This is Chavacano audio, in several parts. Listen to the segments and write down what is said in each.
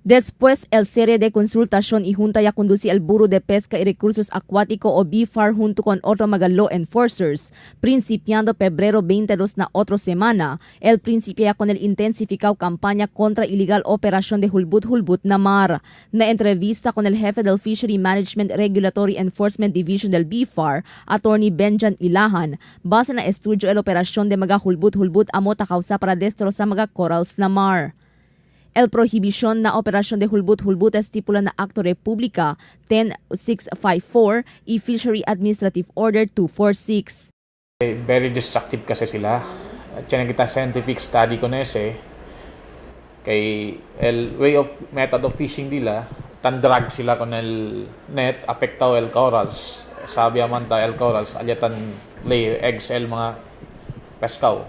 Después, el serie de consultación y junta ya conduce el Bureau de Pesca y Recursos Acuático o BFAR junto con otro mga law enforcers. Principiando febrero 22 na otra semana, el principia con el intensificado campaña contra ilegal operación de hulbut-hulbut na mar. Na entrevista con el jefe del Fishery Management Regulatory Enforcement Division del BFAR, Attorney Benjan Ilahan, base na estudio el operación de mga hulbut-hulbut amo ta causa para destrozar mga corals na mar. El prohibición na operación de hulbut-hulbut estipula na Acto República 10654 y Fishery Administrative Order 246. Very destructive kasi sila. At yan kita scientific study ko nese kay el way of method of fishing nila, tan drag sila con el net, apektado el corals. Sabi man ta el corals, alyatan lay eggs el mga pescado.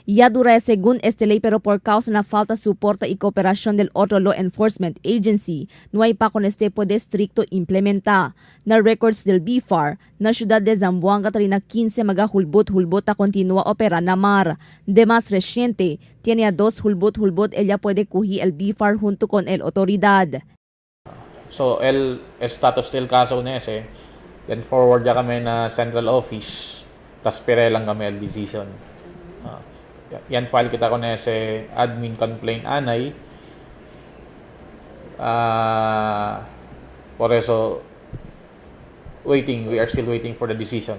Ya dura según este ley, pero por causa na falta soporte y cooperación del otro law enforcement agency, no hay pa con este puede estricto implementa. Na records del BFAR, na ciudad de Zamboanga na 15 mga hulbot-hulbot a continua opera na mar. De más reciente, tiene a dos hulbot-hulbot ella puede cuji el BFAR junto con el autoridad. So, el status del caso nese, then forward ya kami na central office, tas pire lang kami el decision. Yan file kita ko na sa admin complaint anay. Por eso waiting, we are still waiting for the decision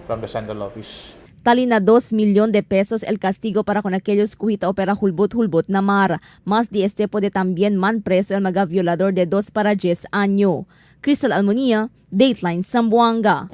from the central office. Tali na 2 milyon de pesos el castigo para con aquellos cujita opera hulbot-hulbot na mar. Más de este puede también man preso el mga violador de 2 para 10 años. Crystal Almonia, Dateline Zamboanga.